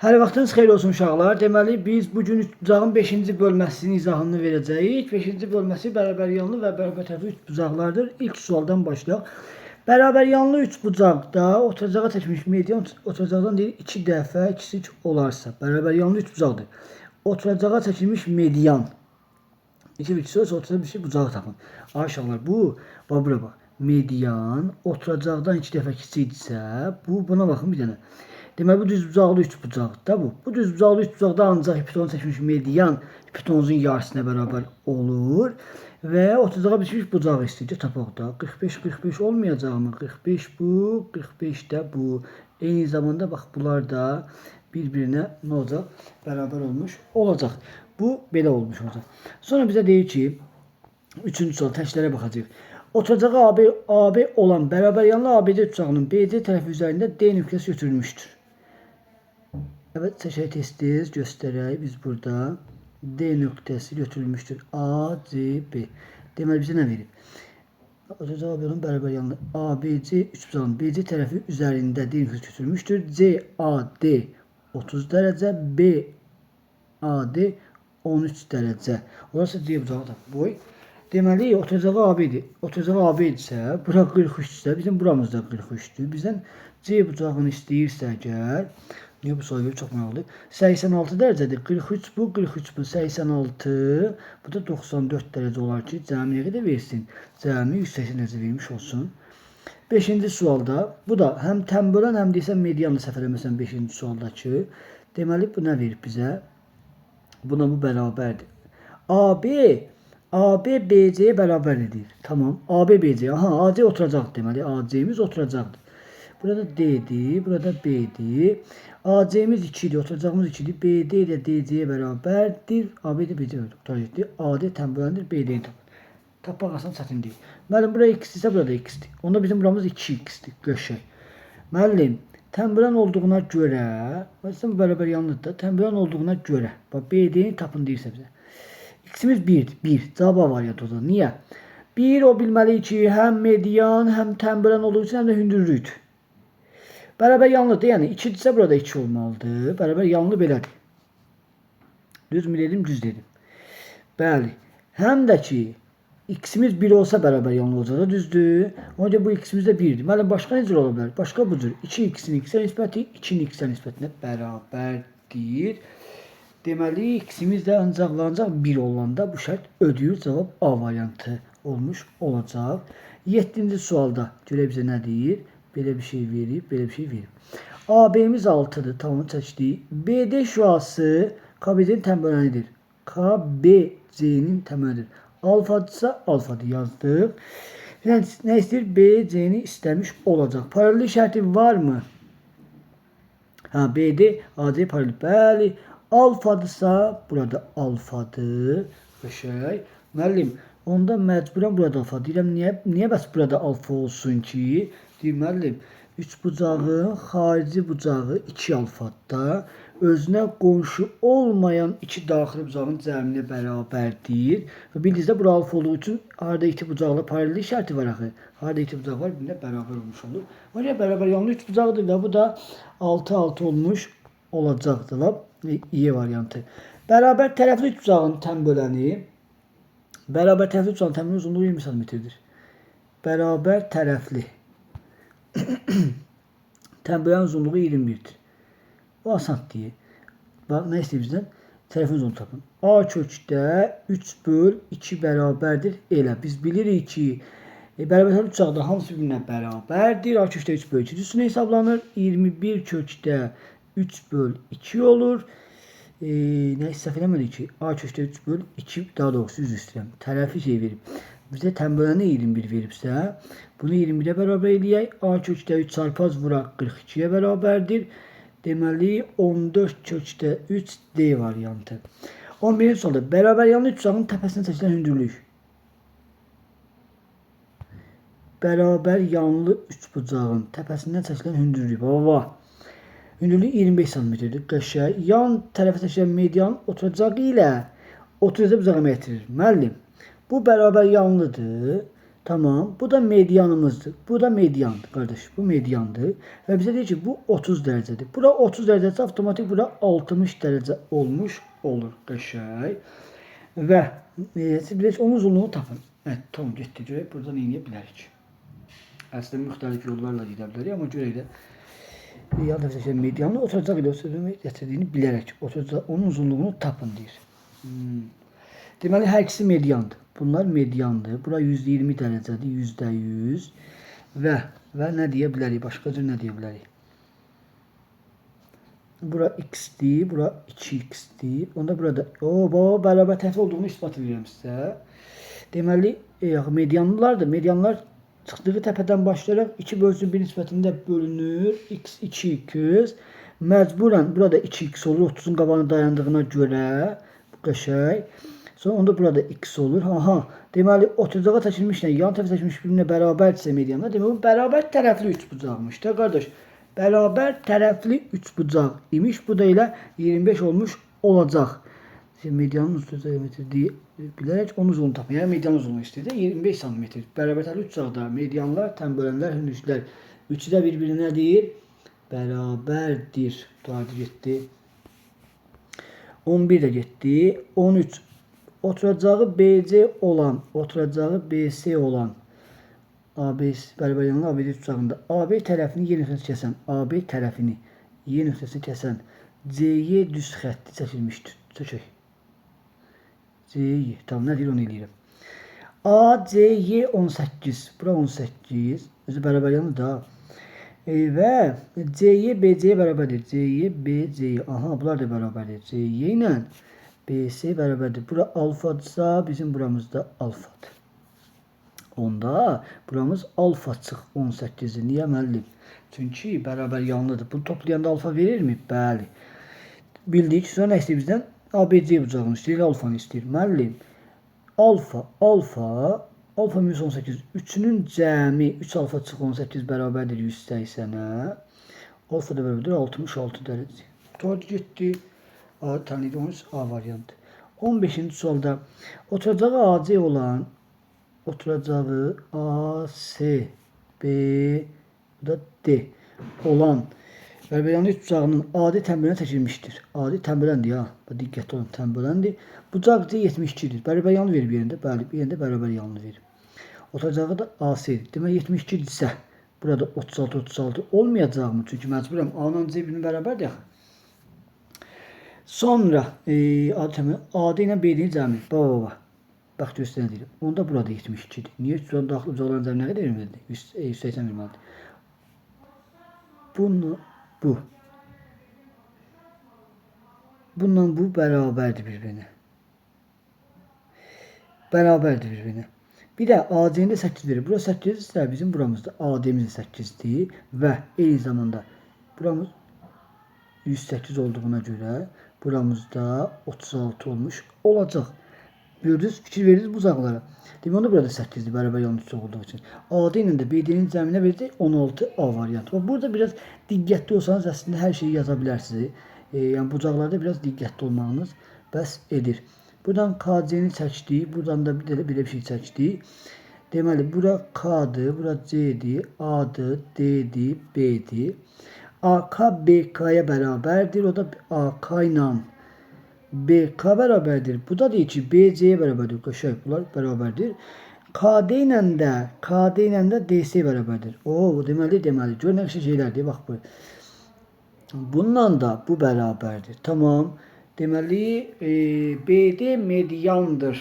Hər vaxtınız xeyir olsun uşaqlar. Deməli biz bu gün üçbucağın 5-ci bölməsinin izahını verəcəyik. 5-ci bölməsi bərabər yanlı və bərabər tərəfli üçbucaqlardır. İlk sualdan başlayaq. Bərabər yanlı üçbucaqda oturacağa çəkilmiş median oturacaqdan deyir 2 dəfə kiçik olarsa, bərabər yanlı üçbucaqdır. Oturacağa çəkilmiş median 2 və 2 olsa oturacaq bir şey bucağı tapın. Ay uşaqlar, bu bax bura bax. Median oturacaqdan 2 dəfə kiçikdirsə, bu buna baxın bir dənə. Deməli bu düzbucaqlı üçbucaqdır da bu. Bu düzbucaqlı üçbucaqda ancaq hipotenuz çəkilmiş median hipotenuzun yarısına bərabər olur və oturacağa bitişmiş bucağı istəyir. Tapaq da. 45 45 olmayacaq mı? 45 bu, 45 də bu. Eyni zamanda bax bunlar da bir-birinə nə olacaq? Bərabər olmuş olacaq. Bu belə olmuş olacaq. Sonra bizə deyir ki, üçüncü sual təklərə baxacağıq. Oturacağı AB olan bərabər yanlı ABC üçbucağının BC tərəfi üzərində D nöqtəsi götürülmüşdür. Evet, seçək tez-tez göstərək. Biz burada D nöqtəsi götürülmüşdür. A, C, B. Deməli bizə nə verib? Oturacağı AB olan bərabər yanlı ABC üçbucağının BC tərəfi üzərində D nöqtəsi götürülmüşdür. C, A, D 30 dərəcə, B, A, D 13 dərəcə. Olarsa C bucağı da boy. Deməli, oturacağı AB-dir. Oturacağı AB-dirsə, bura 43-dürsə, bizim buramız da 43-dür. Bizdən C bucağını istəyirsə əgər, niyə bu sual verib çox maraqlıdır. 86 dərəcədir. 43 bu, 43 bu, 86. Bu da 94 dərəcə olar ki, cəmi nə qədər versin? Cəmi 180 dərəcə vermiş olsun. Beşinci sualda, bu da həm tənbölən, həm də isə medianla səhv eləməsəm beşinci sualdakı. Deməli, bu nə verib bizə? Buna bu bərabərdir. AB, AB BC-yə bərabər edir. Tamam. AB BC. Aha, AC oturacaq deməli. AC-miz oturacaqdır. Burada D-dir, burada B-dir. AC-miz 2-dir, oturacağımız 2-dir. BD ilə DC-yə bərabərdir. AB də BC oturacaqdır. AD tənböləndir, BD-ni tapın. Tapmaq asan, çətin deyil. Müəllim, bura x isə burada x-dir. Onda bizim buramız 2x-dir. Qəşəng. Müəllim, tənbölən olduğuna görə, məsələn, bu bərabər yanlıdır da, tənbölən olduğuna görə, bax, BD-ni tapın deyirsə bizə. X-imiz 1-dir. 1. Cavab A variantı o zaman. Niyə? 1 o bilməliyik ki, həm median, həm tənbölən olduğu üçün, həm də hündürlükdür. Bərabər yanlıdır. Yəni 2-dirsə burada 2 olmalıdır. Bərabər yanlı belədir. Düz mü dedim? Düz dedim. Bəli. Həm də ki, x-imiz 1 olsa bərabər yanlı olacaq da, düzdür. Ona görə bu x-imiz də 1-dir. Müəllim, başqa necə ola bilər? Başqa bu cür. 2x-in x-ə nisbəti 2-nin x-ə nisbətinə bərabərdir. Deməli, x-imiz də ancaq və ancaq 1 olanda bu şərt ödəyir. Cavab A variantı olmuş olacaq. 7-ci sualda görək bizə nə deyir? Belə bir şey verib, belə bir şey verib. AB-miz 6-dır. Tamam, çəkdik. BD şüası KBC-nin tənbölənidir. KBC-nin tənbölənidir. Alfadırsa alfadır yazdıq. Yəni, nə istəyir? BC-ni istəmiş olacaq. Paralellik şərti var mı? Ha, BD, AC paralel. Bəli. Alfadırsa burada alfadır. Qəşəng. Müəllim, onda məcburən burada alfa. Deyirəm, niyə bəs burada alfa olsun ki? Deyir, müəllim, üçbucağın xarici bucağı 2 alfadır. Özünə qonşu olmayan iki daxili bucağın cəminə bərabərdir. Və bildiyinizdə bura alfa olduğu üçün harada iki bucaqla paralellik şərti var axı. Harada iki bucaq var, birinə bərabər olmuş olur. Oraya bərabər yanlı üç bucaqdır və bu da 6 6 olmuş olacaqdır. Lap Y variantı. Bərabər tərəfli üçbucağın tənböləni bərabər tərəfli üçbucağın tənböləni uzunluğu 20 sm-dir. Bərabər tərəfli tənbölən uzunluğu 21-dir. Bu asan deyil. Bax, nə istəyir bizdən? Tərəfin uzunluğunu tapın. A kökdə 3 böl 2 bərabərdir. Elə biz bilirik ki, bərabər tərəfli üçbucaqda hamısı bir-birinə bərabərdir. A kökdə 3 böl 2 üstünə hesablanır. 21 kökdə 3 böl 2 olur. Nə səhv eləmədik ki, A kökdə 3 böl 2, daha doğrusu üzr istəyirəm. Tərəfi şey verib. Bizə tənböləni 21 veribsə, bunu 21-ə bərabər eləyək. A kökdə 3 çarpaz vuraq 42-yə bərabərdir. Deməli, 14 kökdə 3 D variantı. 11-ci sualda bərabər yanlı üçbucağın təpəsinə çəkilən hündürlük. Bərabər yanlı üçbucağın təpəsindən çəkilən hündürlük. Baba, hündürlük 25 sm-dir. Qəşəng. Yan tərəfə çəkilən median oturacaq ilə oturacaq bucağı əmək etdirir. Müəllim, bu bərabər yanlıdır. Tamam. Bu da medianımızdır. Bu da mediandır qardaş. Bu mediandır. Və bizə deyir ki, bu 30 dərəcədir. Bura 30 dərəcəsə avtomatik bura 60 dərəcə olmuş olur. Qəşəng. Və siz onun uzunluğunu tapın. Evet, tamam getdi. Görək burada nə edə bilərik. Əslində müxtəlif yollarla gedə bilərik, amma görək də yan tərəfə çəkilən medianı oturacaq ilə sözümü gətirdiyini bilərək oturacaq onun uzunluğunu tapın deyir. Deməli hər ikisi mediandır. Bunlar mediandır. Bura 120 dərəcədir, %100. Və nə deyə bilərik? Başqa cür nə deyə bilərik? Bura x-dir, bura 2x-dir. Onda burada o bərabər tərəfli olduğunu isbat edirəm sizə. Deməli, medianlardır. Medianlar çıxdığı təpədən başlayaraq 2 bölünsün 1 nisbətində bölünür. X 2x. Məcburən burada 2x olur 30-un qabağına dayandığına görə. Bu qəşəng. Sonra onda burada x olur. Aha. Deməli oturacağa çəkilmişlə yan tərəfə çəkilmiş bir-birinə bərabərdirsə medianlar, deməli bu bərabər tərəfli üçbucaqmış da qardaş. Bərabər tərəfli üçbucaq imiş. Bu da elə 25 olmuş olacaq. Şimdi medianın uzunluğu diametri deyə bilərək onun uzunluğunu tapın. Yəni medianın uzunluğu istəyir. 25 sm. Bərabər tərəfli üçbucaqda medianlar, tənbölənlər, hündürlüklər üçü də bir-birinə deyir bərabərdir. Tutardı getdi. 11 də getdi. 13. Oturacağı BC olan, oturacağı BC olan AB bərabər yanlı ABC üçbucağında AB tərəfini Y nöqtəsini kəsən, AB tərəfini Y nöqtəsini kəsən CY düz xətti çəkilmişdir. Çəkək. CY. Tamam, nə deyir onu eləyirəm. ACY 18. Bura 18. Özü bərabər yanlı da. Və CY BC bərabərdir. CY BC. Aha, bunlar da bərabərdir. CY ilə BC bərabərdir. Bura alfadırsa, bizim buramızda alfadır. Onda buramız alfa çıx 18-dir. Niyə müəllim? Çünki bərabər yanlıdır. Bunu toplayanda alfa verirmi? Bəli. Bildik. Sonra nə istəyir bizdən? ABC bucağını istəyir, alfanı istəyir. Müəllim, alfa, alfa, alfa minus 18. Üçünün cəmi 3 alfa çıx 18 bərabərdir 180-ə. Alfa da bərabərdir 66 dərəcə. Tutardı getdi. A tanıydı 13 A variantı. 15. sualda oturacağı AC olan oturacağı A, C, B, bu da D olan bərabər yanlı üçbucağının AD tənbölənə çəkilmişdir. AD tənböləndir ha. Diqqətli olun, tənböləndir. Bucaq C 72-dir. Bərabər yanlı verib yerində. Bəli, yerində bərabər yanlı verib. Oturacağı da AC-dir. Demək 72-dirsə burada 36 36 olmayacaqmı? Çünki məcburam A ilə C bir-birinə bərabərdir axı. Sonra AD AD ilə BD-nin cəmi. Baba baba. Bax göstərən deyirəm. Onda burada 72-dir. Niyə? Üçbucağın daxil bucaqların cəmi nə qədər verməlidir? 180 verməlidir. Bunu bu. Bununla bu bərabərdir bir-birinə. Bərabərdir bir-birinə. Bir də AC-nin də 8 verir. Bura 8-dirsə bizim buramızda AD-miz də 8-dir və eyni zamanda buramız 108 olduğuna görə buramızda 36 olmuş olacaq. Gördünüz, fikir verdiniz bu bucaqlara. Demək onda burada 8-dir, bərabər yanlı üçbucaq olduğu üçün. AD ilə də BD-nin cəminə verəcək 16 A variantı. Bax, burada biraz diqqətli olsanız əslində hər şeyi yaza bilərsiniz. Yəni bucaqlarda biraz diqqətli olmağınız bəs edir. Buradan KC-ni çəkdik, buradan da bir də belə bir şey çəkdik. Deməli, bura K-dır, bura C-dir, A-dır, D-dir, B-dir. AK BK-ya bərabərdir. O da AK ilə BK bərabərdir. Bu da deyir ki, BC-yə bərabərdir. Qəşəng, bunlar bərabərdir. KD ilə də DC bərabərdir. O, deməli, gör nə qəşəng şeylərdir. Bax bu. Bununla da bu bərabərdir. Tamam. Deməli, BD mediandır.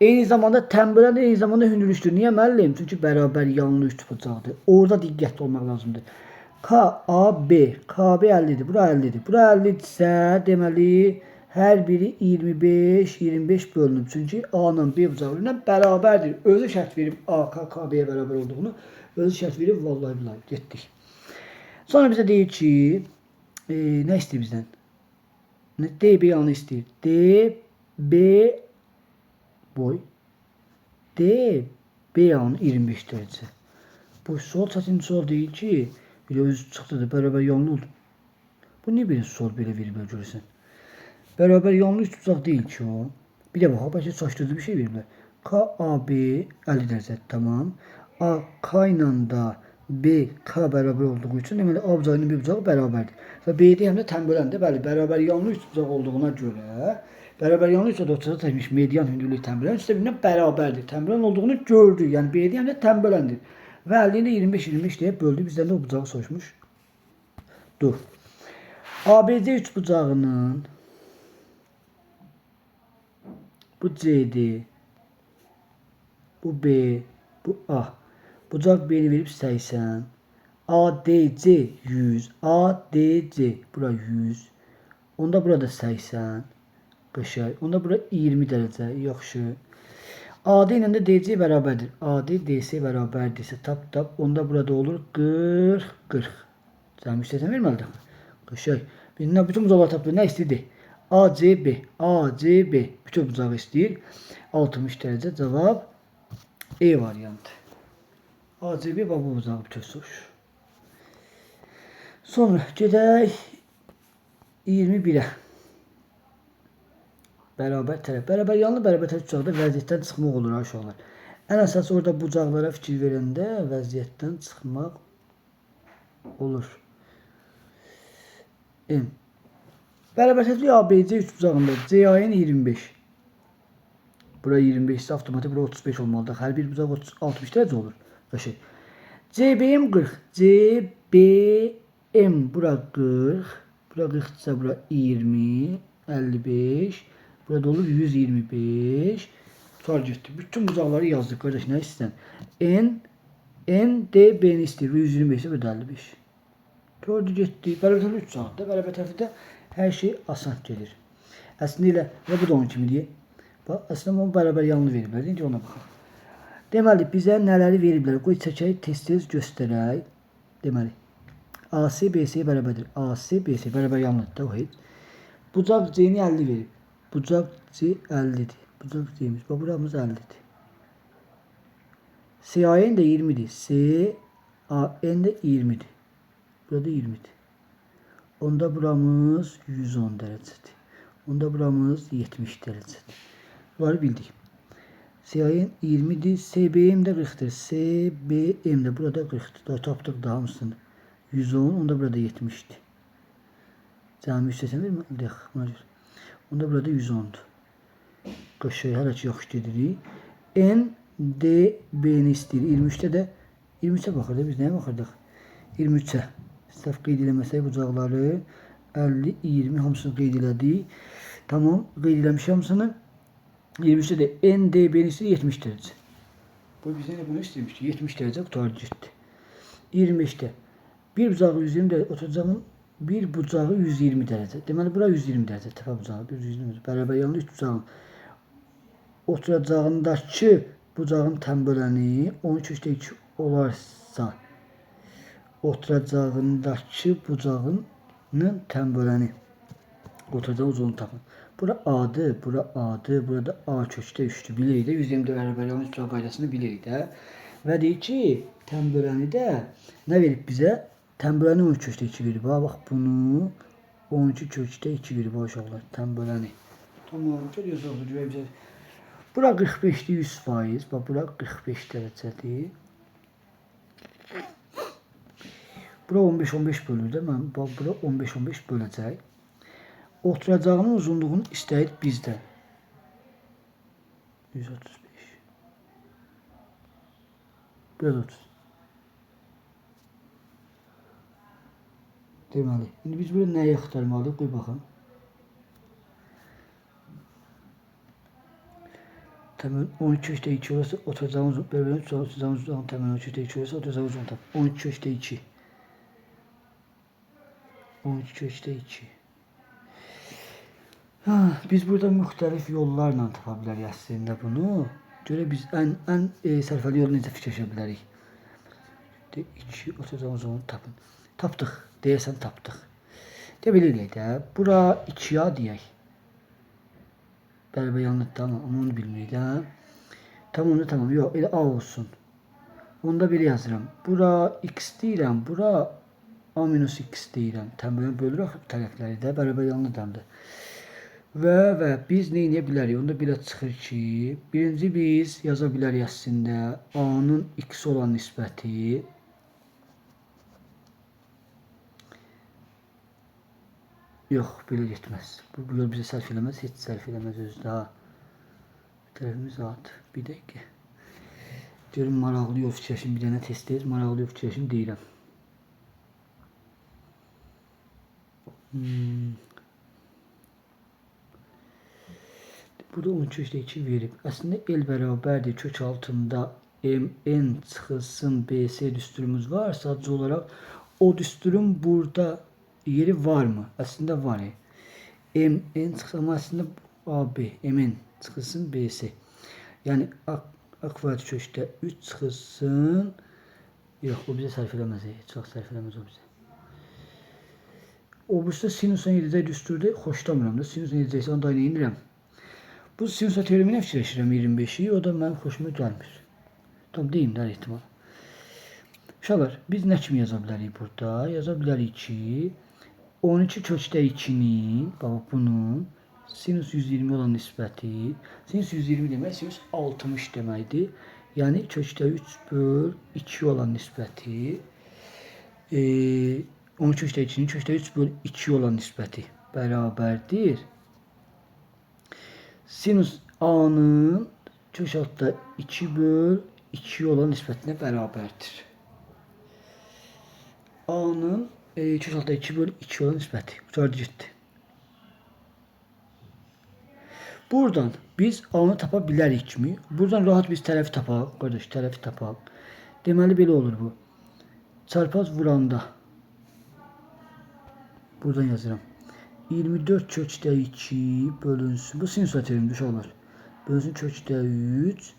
Eyni zamanda tənbölən, eyni zamanda hündürlükdür. Niyə müəllim? Çünki bərabər yanlı üçbucaqdır. Orada diqqətli olmaq lazımdır. KAB, KB 50-dir. Bura 50-dir. Bura 50-dirsə, deməli, hər biri 25, 25 bölünüb. Çünki A ilə B bucağı ilə bərabərdir. Özü şərt verib AK, KB-yə bərabər olduğunu. Özü şərt verib, vallahi billahi, getdik. Sonra bizə deyir ki, nə istəyir bizdən? DB anı istəyir. D, B, boy. D, B anı 25 dərəcə. Bu sual çətin sual deyil ki, elə özü çıxdı da bərabər yanlı oldu. Bu niyə belə sual belə veriblər görürsən? Bərabər yanlı üçbucaq deyil ki o. Bir də bax, bəlkə çaşdırıcı bir şey veriblər. KAB 50 dərəcədir, tamam. AK ilə də BK bərabər olduğu üçün, deməli A bucağı ilə B bucağı bərabərdir. Və BD həm də tənböləndir. Bəli, bərabər yanlı üç bucaq olduğuna görə, bərabər yanlı üç bucaqda ortada çəkmiş median hündürlük tənbölən üçü də birinə bərabərdir. Tənbölən olduğunu gördük. Yəni BD həm də tənböləndir. Və 50-ni də 25-25 deyə böldü. Bizdən də o bucağı soruşmuş. Dur. ABC üç bucağının bu CD, bu B, bu A. Bucaq B-ni verib 80. ADC 100. ADC bura 100. Onda burada 80. Qəşəng. Onda bura 20 dərəcə. Yaxşı. AD ilə də DC bərabərdir. AD DC bərabərdirsə tap tap. Onda burada olur 40 40. Cəmi 80 verməlidir. Qəşəng. Biz bütün bucaqları tapdıq. Nə istəyirdi? ACB. ACB. Bütün bucağı istəyir. 60 dərəcə. Cavab E variantı. ACB bax bu bucağı bütün soruşur. Sonra gedək 21-ə. Bərabər tərəf. Bərabər yanlı bərabər tərəf bucaqda vəziyyətdən çıxmaq olur ha uşaqlar. Ən əsas orada bucaqlara fikir verəndə vəziyyətdən çıxmaq olur. M. Bərabər tərəfli ABC üç bucağında CAN 25. Bura 25 isə avtomatik bura 35 olmalıdır. Hər bir bucaq 60 dərəcə olur. Qəşəng. CBM 40. CBM bura 40. Bura 40 ise bura 20, 55. Burada olur 125. Tutar getdi. Bütün bucaqları yazdıq qardaş, nə istəyirsən? N, N, D, B-ni istəyir. 125 isə burada 55. Gördü getdi. Bərabər tərəfli 3 bucaqdır. Bərabər tərəfdə hər şey asan gedir. Əslində elə və bu da onun kimi deyir. Bax, əslində onu bərabər yanlı veriblər. İndi ona baxaq. Deməli, bizə nələri veriblər? Qoy çəkək, tez-tez göstərək. Deməli, AC BC bərabərdir. AC BC bərabər yanlıdır da o heç. Bucaq C-ni 50 verib. Bucaq C 50-dir. Bucaq C-miz. Bax, buramız 50-dir. CAN də 20-dir. CAN də 20-dir. Burada 20-dir. Onda buramız 110 dərəcədir. Onda buramız 70 dərəcədir. Bunları bildik. CAN 20-dir. CBM də 40-dır. CBM də burada 40-dır. Daha tapdıq da hamısını. 110, onda burada 70-dir. Cəmi 181 mi? Yox, ona görə. Onda burada 110-dur. Qəşəng, hələ ki yaxşı gedirik. N, D, B-ni istəyir. 23-də də 23-ə baxırdıq. Biz nəyə baxırdıq? 23-ə. Səhv qeyd eləməsək bucaqları 50, 20 hamısını qeyd elədik. Tamam, qeyd eləmişik hamısını. 23-də də N, D, B-ni istəyir 70 dərəcə. Bu bizə də bunu istəmişdik. 70 dərəcə qurtardı getdi. 25-də bir bucağı 120 dərəcə, oturacağın bir bucağı 120 dərəcə. Deməli, bura 120 dərəcə, təpə bucağı 120 dərəcə. Bərabər yanlı üç bucağın oturacağındakı bucağın tənböləni 13,2 olarsa oturacağındakı bucağının tənböləni oturacağın uzunluğunu tapın. Bura A-dır, bura A-dır, burada A kökdə 3-dür. Bilirik də 120 bərabər yanlı üç bucaq qaydasını bilirik də. Və deyir ki, tənböləni də nə verib bizə? Tənböləni 13 kökdə 2 verib. Ha, bax bunu 12 kökdə 2 verib ha uşaqlar, tənböləni. Tamam, görüyorsunuz görək bizə. Bura 45-dir 100%. Bax bura 45 dərəcədir. Bura 15-15 bölür də. Mən bax bura 15-15 böləcək. Oturacağının uzunluğunu istəyir bizdən. 135. Burada 30. Deməli, indi biz burada nəyi axtarmalıyıq? Qoy baxım. Təməl 12,2 olursa oturacağımız bərabər oturacağımız uzunluğun təməl 12,2 olursa oturacağımız uzunluğunu tap. 12,2. 12,2. Ha, biz burada müxtəlif yollarla tapa bilərik əslində bunu. Görə biz ən sərfəli yolu necə fikirləşə bilərik? 2 oturacağımız uzunluğunu tapın. Tapdıq. Deyəsən tapdıq. Də belə eləyək də. Bura 2A deyək. Bərabər yanlıdır tamam, amma onu bilmirik də. Tamam, onda tamam. Yox, elə A olsun. Onda belə yazıram. Bura X deyirəm, bura A minus X deyirəm. Tənbələn bölür axı tərəfləri də, bərabər yanlıdır. Və biz nə edə bilərik? Onda belə çıxır ki, birinci biz yaza bilərik əslində A-nın x olan nisbəti yox, belə getməz. Bu yol bizə sərf eləməz, heç sərf eləməz özü daha. Bir tərəfimiz A-dır. Bir dəqiqə. Görüm maraqlı yol fikirləşim, bir dənə tez-tez maraqlı yol fikirləşim deyirəm. Burada 12,2 verib. Əslində L bərabərdir. Kök altında MN çıxılsın BC düsturumuz var. Sadəcə olaraq o düsturun burada yeri varmı? Əslində var. MN çıxılsın, amma əslində AB, MN çıxılsın BC. Yəni A kvadrat kökdə 3 çıxılsın. Yox, o bizə sərf eləməz. Heç vaxt sərf eləməz o bizə. O birisi sinusla edəcək düsturdur. Xoşlamıram da. Sinusla edəcəksə onu da nə edirəm? Bu sinusla teoremini fikirləşirəm 25-i. O da mənim xoşuma gəlmir. Tam deyim də ehtimal. Uşaqlar, biz nə kimi yaza bilərik burada? Yaza bilərik ki, 12 kökdə 2-nin, bax bunun sinus 120 olan nisbəti, sinus 120 demək sinus 60 deməkdir. Yəni kökdə 3 böl 2 olan nisbəti, 12 kökdə 2-nin kökdə 3 böl 2 olan nisbəti bərabərdir. Sinus A-nın kök altda 2 böl 2 olan nisbətinə bərabərdir. A-nın kök altda 2 böl 2 olan nisbəti. Qurtardı getdi. Buradan biz A-nı tapa bilərik kimi. Buradan rahat biz tərəfi tapaq. Qardaş, tərəfi tapaq. Deməli, belə olur bu. Çarpaz vuranda. Buradan yazıram. 24 kökdə 2 bölünsün. Bu sinus teoremidir uşaqlar. Bölünsün kökdə 3.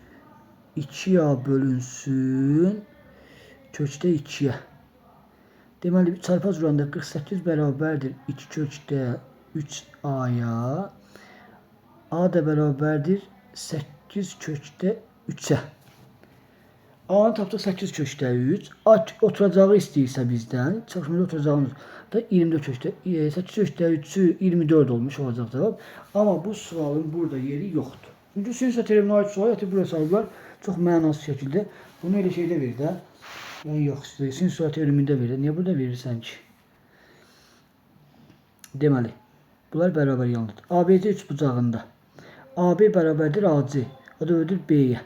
2A bölünsün kökdə 2-yə. Deməli, çarpaz vuranda 48 bərabərdir 2 kökdə 3A-ya. A da bərabərdir 8 kökdə 3-ə. A-nı tapdıq 8 kökdə 3. A oturacağı istəyirsə bizdən, çaxmada oturacağımız da 24 kökdə, 8 kökdə 3-ü 24 olmuş olacaq cavab. Amma bu sualın burada yeri yoxdur. Çünki sinus teoreminə aid sual yatıb buraya salıblar. Çox mənasız şəkildə. Bunu elə şeydə verir də. Yəni yox, sinus teoremində verir. Niyə burada verirsən ki? Deməli, bunlar bərabər yanlıdır. ABC üç bucağında. AB bərabərdir AC. O da ödür B-yə.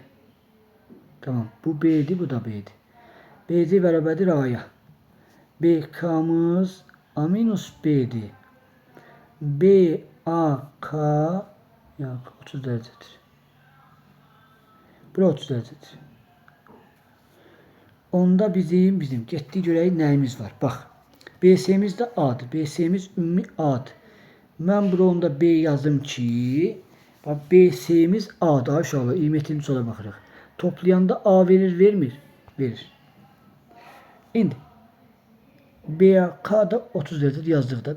Tamam. Bu B-dir, bu da B-dir. BC bərabərdir A-ya. BK-mız A minus B-dir. BAK yox, 30 dərəcədir. Bura 30 dərəcədir. Onda bizim getdik görək nəyimiz var. Bax, BC-miz də A-dır. BC-miz ümumi A-dır. Mən bura onda B yazdım ki, bax, BC-miz A-dır. Uşaqlar, 27-ci suala baxırıq. Toplayanda A verir, vermir? Verir. İndi BAK da 30 dərəcədir yazdıq da.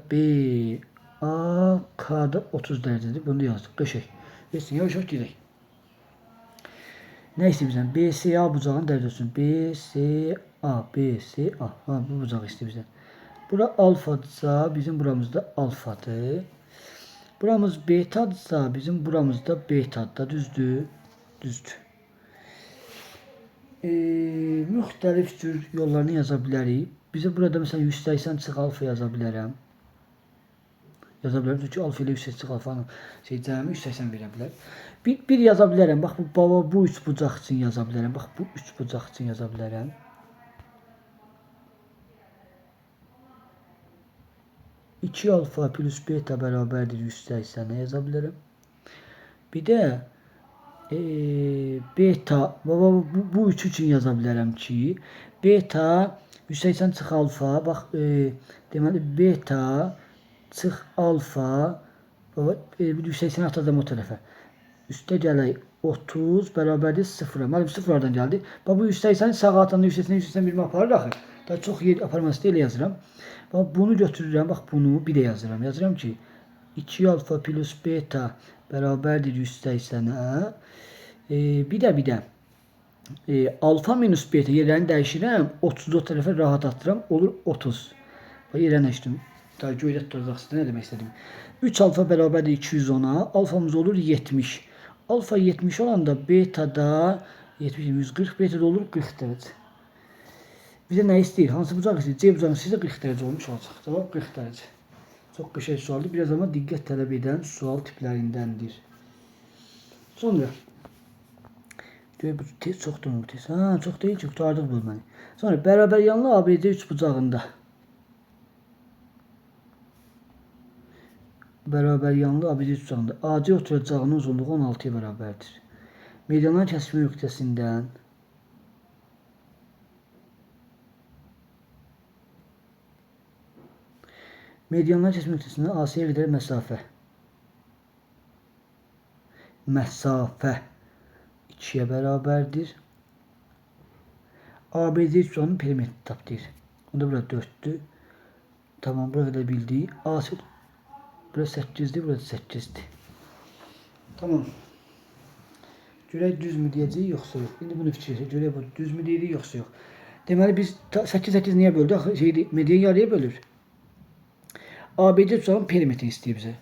BAK da 30 dərəcədir. Bunu da yazdıq. Qəşəng. Versin, yavaş yavaş gedək. Nə istəyir bizdən? BCA bucağının dərəcəsi. BCA, BCA. Ha, bu bucağı istəyir bizdən. Bura alfadırsa, bizim buramızda alfadır. Buramız betadırsa, bizim buramızda betadır. Düzdür? Düzdür. Müxtəlif cür yollarını yaza bilərik. Bizə burada məsələn 180 çıx alfa yaza bilərəm. Yaza bilərəm. Çünki alfa ilə 180 çıx alfanın cəmi 180 verə bilər. Bir yaza bilərəm. Bax bu baba bu üç bucaq üçün yaza bilərəm. Bax bu üç bucaq üçün yaza bilərəm. 2 alfa plus beta bərabərdir 180-ə yaza bilərəm. Bir də beta baba bu üç üçün yaza bilərəm ki, beta 180 çıx alfa, bax deməli beta çıx alfa baba 180 atacağam o tərəfə. Üstə gələk 30 bərabərdir 0-a. Müəllim 0 hardan gəldi? Bax bu 180-i sağa atanda 180 181 aparır axı. Daha çox yer aparması da elə yazıram. Bax bunu götürürəm, bax bunu bir də yazıram. Yazıram ki 2 alfa plus beta bərabərdir 180-ə. Bir də alfa minus beta yerlərini dəyişirəm. 30 o tərəfə rahat atıram. Olur 30. Bax yerlərini dəyişdim. Daha göydə tutacaqsınız. Nə demək istədim? 3 alfa bərabərdir 210-a. Alfamız olur 70. Alfa 70 olanda beta da 70, 140, beta da olur 40 dərəcə. Bizə nə istəyir? Hansı bucaq istəyir? C bucağının istəyirsə 40 dərəcə olmuş olacaq. Cavab 40 dərəcə. Çox qəşəng sualdır. Biraz amma diqqət tələb edən sual tiplərindəndir. Sonra bu tez çoxdur mu bu tez? Ha, çox deyil ki, qurtardıq bölməni. Sonra bərabər yanlı ABC üç bucağında. Bərabər yanlı ABC üç bucağında AC oturacağının uzunluğu 16-ya bərabərdir. Medianların kəsişmə nöqtəsindən AC-yə qədər məsafə. Məsafə 2-yə bərabərdir. ABC üçbucağının perimetri tap deyir. Onda bura 4-dür. Tamam, bura qədər bildik. AC bura 8-dir, bura 8-dir. Tamam. Görək düzmü deyəcəyik, yoxsa yox. İndi bunu fikirləşək. Görək bu düzmü deyirik, yoxsa yox. Deməli biz 8 8 niyə böldük? Axı şeydir, median yarıya bölür. ABC üçbucağının perimetrini istəyir bizə.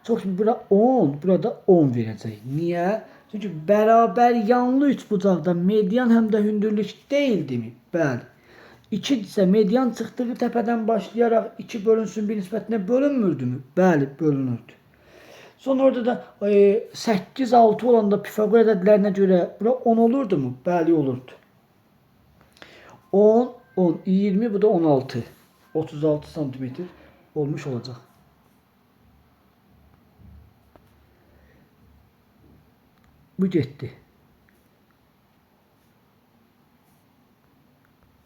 Çox bura 10, burada 10 verəcək. Niyə? Çünki bərabər yanlı üçbucaqda median həm də hündürlük deyildimi? Bəli. 2 isə median çıxdığı təpədən başlayaraq 2 bölünsün bir nisbətinə bölünmürdümü? Bəli, bölünürdü. Sonra orada da 8, 6 olanda Pifaqor ədədlərinə görə bura 10 olurdu mu? Bəli, olurdu. 10, 10, 20, bu da 16. 36 santimetr olmuş olacaq. Bu getdi.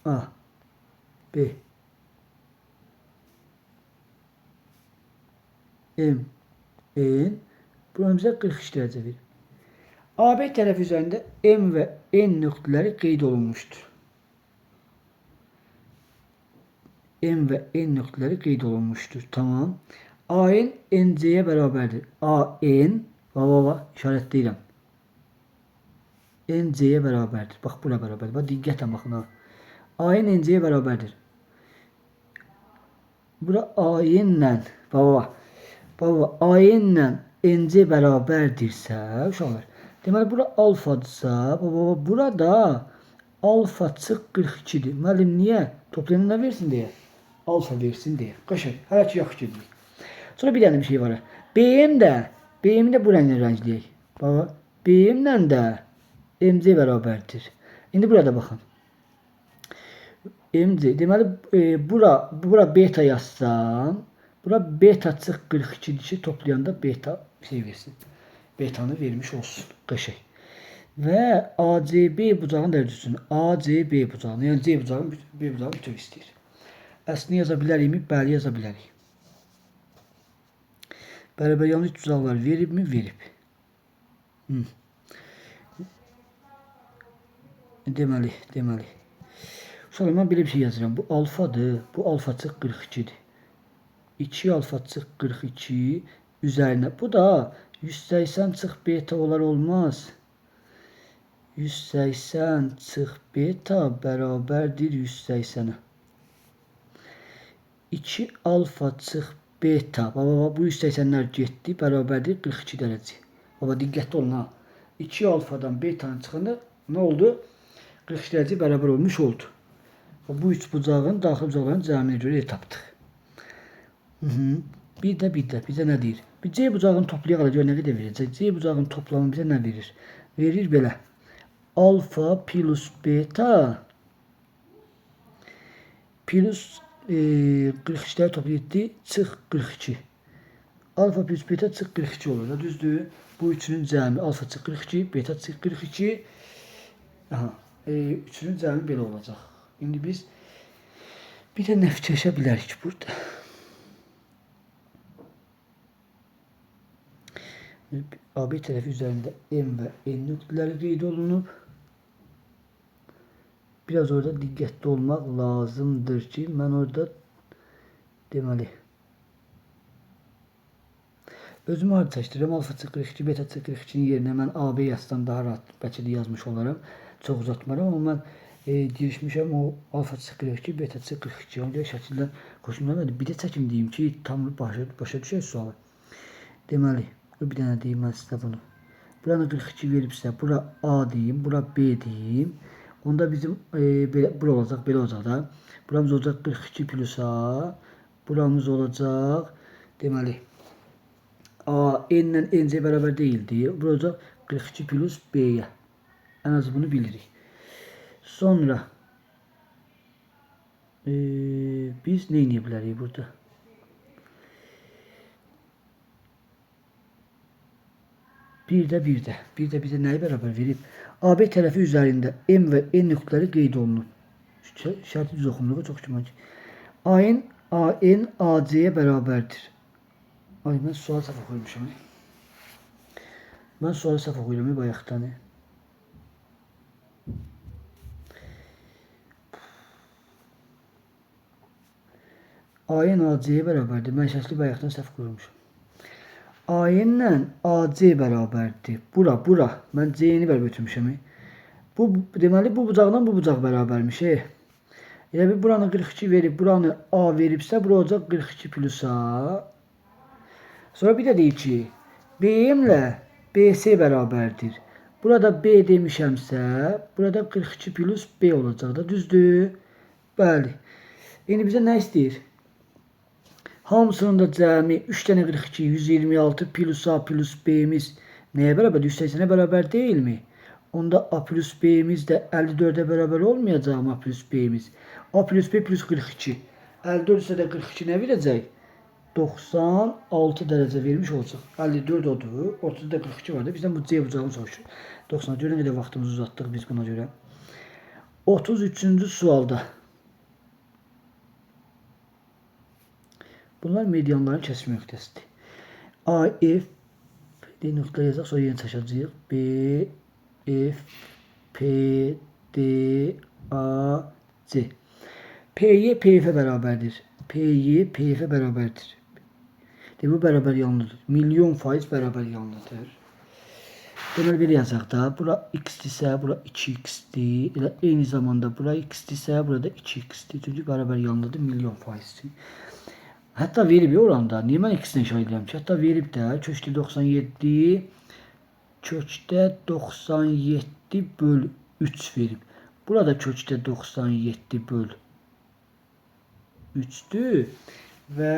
A, B, M, N. Buna bizə 43 dərəcə verir. AB tərəfi üzərində M və N nöqtələri qeyd olunmuşdur. M və N nöqtələri qeyd olunmuşdur. Tamam. AN NC-yə bərabərdir. AN, va, işarətləyirəm. NC-yə bərabərdir. Bax, bura bərabərdir. Bax, diqqətlə baxın ha. AN NC-yə bərabərdir. Bura AN-lə, baba, AN-lə NC bərabərdirsə, uşaqlar, deməli, bura alfadırsa, baba, burada alfa çıx 42-dir. Müəllim, niyə? Toplayanda nə versin deyə? Alfa versin deyə. Qəşəng, hələ ki, yaxşı gedirik. Sonra bir dənə bir şey var. BM də, BM-i də bu rənglə rəngləyək. Baba, BM-lə də MC bərabərdir. İndi burada baxın. MC, deməli, bura beta yazsam, bura beta çıx 42-dir ki, toplayanda beta şey versin. Betanı vermiş olsun. Qəşəng. Və ACB bucağının dərəcəsini, ACB bucağını, yəni C bucağının, B bucağının bütöv istəyir. Əslini yaza bilərikmi? Bəli, yaza bilərik. Bərabər yanlı üç bucaqlar veribmi? Verib. Deməli. Uşaqlar, mən belə bir şey yazıram. Bu alfadır. Bu alfa çıx 42-dir. 2 alfa çıx 42 üzərinə. Bu da 180 çıx beta olar olmaz. 180 çıx beta bərabərdir 180-ə. 2 alfa çıx beta. Baba, bu 180-lər getdi. Bərabərdir 42 dərəcə. Baba, diqqətli olun ha. 2 alfadan betanın çıxanda nə oldu? 42 dərəcə bərabər olmuş oldu. Bu üç bucağın daxil bucaqların cəminə görə tapdıq. Bir də bizə nə deyir? Bir C bucağını toplayaq da gör nə qədər verəcək. C bucağının toplamı bizə nə verir? Verir belə. Alfa plus beta plus 42-ləri toplayıb çıx 42. Alfa plus beta çıx 42 olur da, düzdür? Bu üçünün cəmi alfa çıx 42, beta çıx 42. Aha, üçünün cəmi belə olacaq. İndi biz bir də nə fikirləşə bilərik burada? AB tərəfi üzərində M və N nöqtələri qeyd olunub. Biraz orada diqqətli olmaq lazımdır ki, mən orada deməli özümü harda çəkdirirəm? Alfa çıx 42, beta çıx 42-nin yerinə mən AB yazsam daha rahat bəlkə də yazmış olaram. Çox uzatmaram, amma mən Girişmişəm o alfa C 42, beta C 42. Ona görə şəkildə xoşum gəlmədi. Bir də çəkim deyim ki, tam başa düşək sualı. Deməli, bir dənə deyim mən sizə bunu. Buranı 42 veribsə, bura A deyim, bura B deyim. Onda bizim belə, bura olacaq, belə olacaq da. Buramız olacaq 42 plus A. Buramız olacaq, deməli, A, N ilə NC bərabər deyildi. Bura olacaq 42 plus B-yə. Ən azı bunu bilirik. Sonra biz nə edə bilərik burada? Bir də bizə nəyi bərabər verib? AB tərəfi üzərində M və N nöqtələri qeyd olunub. Şərti düz oxumluğu çox güman ki. AN, AN, AC-yə bərabərdir. Ay, mən sual səhv oxuyurmuşam. Mən sualı səhv oxuyuram bayaqdan. AN, AC-yə bərabərdir. Mən şəkli bayaqdan səhv qoymuşam. AN ilə AC bərabərdir. Bura, bura. Mən C-ni bərabər götürmüşəm. Bu, deməli, bu bucaqla bu bucaq bərabərmiş. Elə bir buranı 42 verib, buranı A veribsə, bura olacaq 42 plus A. Sonra bir də deyir ki, BM ilə BC bərabərdir. Burada B demişəmsə, burada 42 plus B olacaq da. Düzdür? Bəli. İndi bizə nə istəyir? Hamısının da cəmi 3 dənə 42, 126 plus A plus B'miz nəyə bərabərdir? 180-ə bərabər deyilmi? Onda A plus B'miz də 54-ə bərabər olmayacaq mı A plus B'miz? A plus B plus 42. 54 isə də 42 nə verəcək? 96 dərəcə vermiş olacaq. 54 odur. Ortada da 42 vardı. Bizdən bu C bucağını soruşur. 90 görə nə qədər vaxtımızı uzatdıq biz buna görə. 33-cü sualda. Bunlar medianların kəsişmə nöqtəsidir. A, F, D nöqtələr yazaq, sonra yenə çaşacağıq. B, F, P, D, A, C. PY, PF bərabərdir. PY, PF bərabərdir. Demək, bu bərabər yanlıdır. Milyon faiz bərabər yanlıdır. Deməli, belə yazaq da. Bura x-dirsə, bura 2x-dir. Elə eyni zamanda bura x-dirsə, burada 2x-dir. Çünki bərabər yanlıdır, milyon faizdir. Hətta verib oranda. Niyə mən x-dən işarə edirəm ki? Hətta verib də kökdə 97, kökdə 97 böl 3 verib. Burada kökdə 97 böl 3-dür və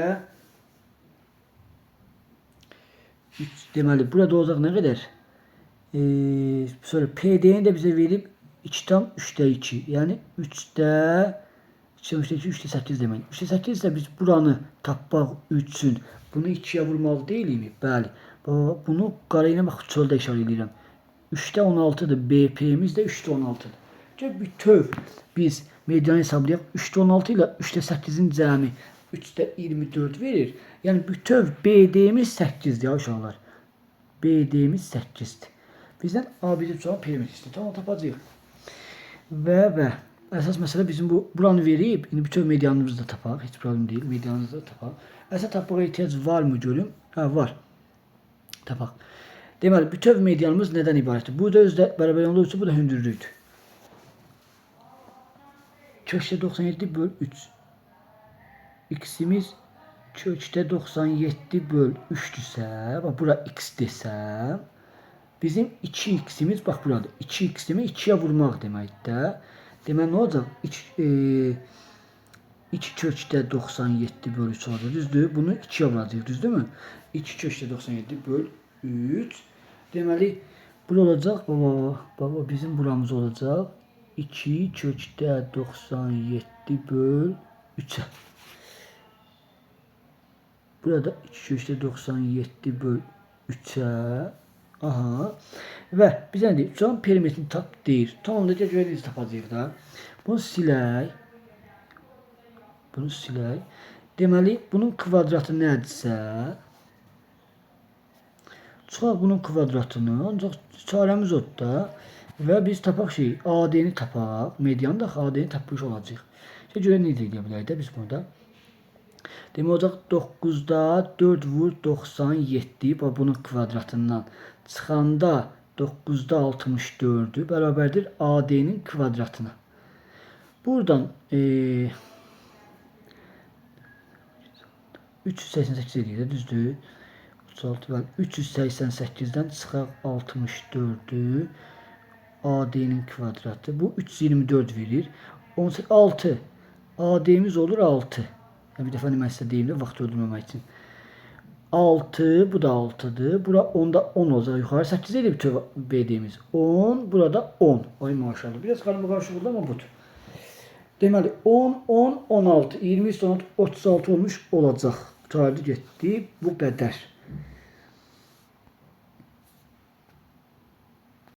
3 deməli, burada olacaq nə qədər? Sonra PD-ni də bizə verib 2,3-də 2. Yəni 3-də 3-də 2, 3-də 8 demək. 3-də 8 isə biz buranı tapmaq üçün bunu 2-yə vurmalı deyilikmi? Bəli. Bunu qara ilə bax çöldə işarə edirəm. 3-də 16-dır. BP-miz də 3-də 16-dır. Çünki bütöv biz medianı hesablayaq. 3-də 16 ilə 3-də 8-in cəmi 3-də 24 verir. Yəni bütöv BD-miz 8-dir ya uşaqlar. BD-miz 8-dir. Bizdən ABC bucağın perimetri istəyir. Tamam, tapacağıq. Və əsas məsələ bizim bu buranı verib, indi bütöv medianımızı da tapaq. Heç problem deyil. Medianımızı da tapaq. Əsas tapmağa ehtiyac varmı görüm? Hə, var. Tapaq. Deməli, bütöv medianımız nədən ibarətdir? Bu da özdə bərabər yanlı üçün, bu da hündürlükdür. Kökdə 97 böl 3. X-imiz kökdə 97 böl 3-dürsə, bax bura x desəm, bizim 2x-imiz bax buradır. 2x demək 2-yə vurmaq deməkdir də. Demək nə olacaq? 2 kökdə 97 böl 3 olacaq. Düzdür? Bunu 2-yə vuracağıq, düzdürmü? 2 kökdə 97 böl 3. Deməli, bura olacaq. Baba, baba bizim buramız olacaq. 2 kökdə 97 böl 3-ə. Burada 2 kökdə 97 böl 3-ə. Aha. Və bizə nə deyir? Bucağın perimetrini tap deyir. Tamam da görə necə tapacağıq da. Bunu silək. Bunu silək. Deməli, bunun kvadratı nədirsə, çıxaq bunun kvadratını, ancaq çarəmiz odur da. Və biz tapaq şey, AD-ni tapaq, medianı da AD-ni tapmış olacaq. Şey, görə necə edə bilərik də biz burada. Demək olacaq 9-da 4 vur 97, bax bunun kvadratından çıxanda 9-da 64-ü bərabərdir AD-nin kvadratına. Buradan 388 eləyir də, düzdür? 36 bəli. 388-dən çıxaq 64-ü AD-nin kvadratı. Bu 324 verir. 18, 6. AD-miz olur 6. Yəni bir dəfə mən sizə deyim də vaxt öldürməmək üçün. 6, bu da 6-dır. Bura 10-da 10 olacaq. Yuxarı 8 eləyir bütöv BD-miz. 10, burada 10. Ay maşallah. Biraz qarma-qarışıq oldu amma budur. Deməli 10, 10, 16, 23, 16, 36 olmuş olacaq. Qurtardı getdi. Bu qədər.